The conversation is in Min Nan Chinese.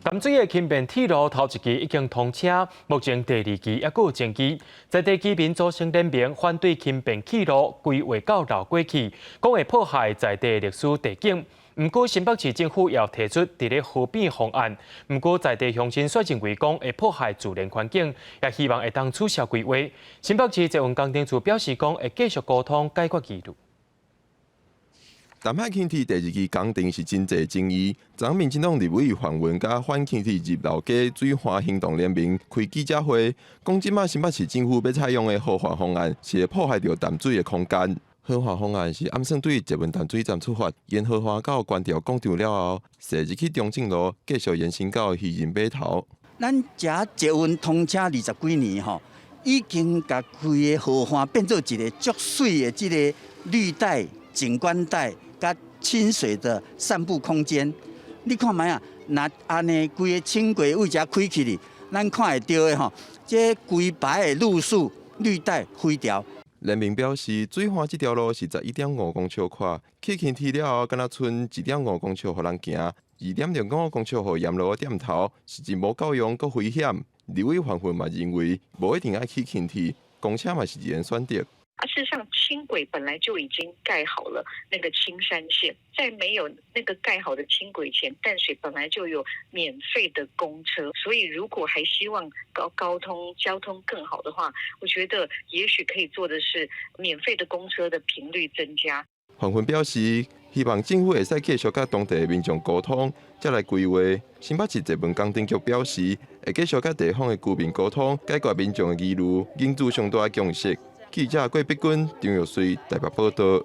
淡水的輕便鐵路頭一期已經通車，目前第二期猶閣有爭議。在地居民組成聯盟反對輕便鐵路規劃到老過去，講會破壞在地歷史地景。毋過新北市政府也提出佇咧河邊方案，毋過在地鄉親卻認為講會破壞自然環境，也希望會當取消規劃。新北市捷運工程處表示講會繼續溝通解決疑慮。淡海輕鐵第二期工程是真濟爭議。昨昏民進黨立委范雲佮反輕鐵入老街水岸行動聯盟開記者會，講這馬新北市政府欲採用的河岸方案是會破壞著淡水的空間。河岸方案是按算對捷運淡水站出發，沿河岸到關廟廣場了後，踅入去中正路，繼續延伸到漁人碼頭。咱遮捷運通車20幾年吼，已經共規個河岸變做一个足媠的這个綠帶、景觀帶。佮親水的散步空間，你看覓啊？若按呢規个輕軌位遮開起去，咱看會著的吼，這規排的綠樹綠帶規條。聯盟表示，水岸這條路是11.5公尺闊，起輕鐵了後，敢若賰2.5公尺予人行，2.65公尺予沿路的店頭，是真無夠用，閣危險。立委范雲嘛認為，無一定愛起輕鐵，公車嘛是一個選擇。啊，事實上，輕軌本來就已經蓋好了那個青山線，在沒有那個蓋好的輕軌前，淡水本來就有免費的公車，所以如果還希望高通交通更好的話，我覺得也許可以做的是免費的公車的頻率增加。范雲表示，希望政府會使繼續佮當地的民眾溝通，才來規劃。新北市捷運工程局表示，會繼續佮地方的居民溝通，解決民眾的疑慮，凝聚上大的共識。記者郭碧君、張玉穗台北報道。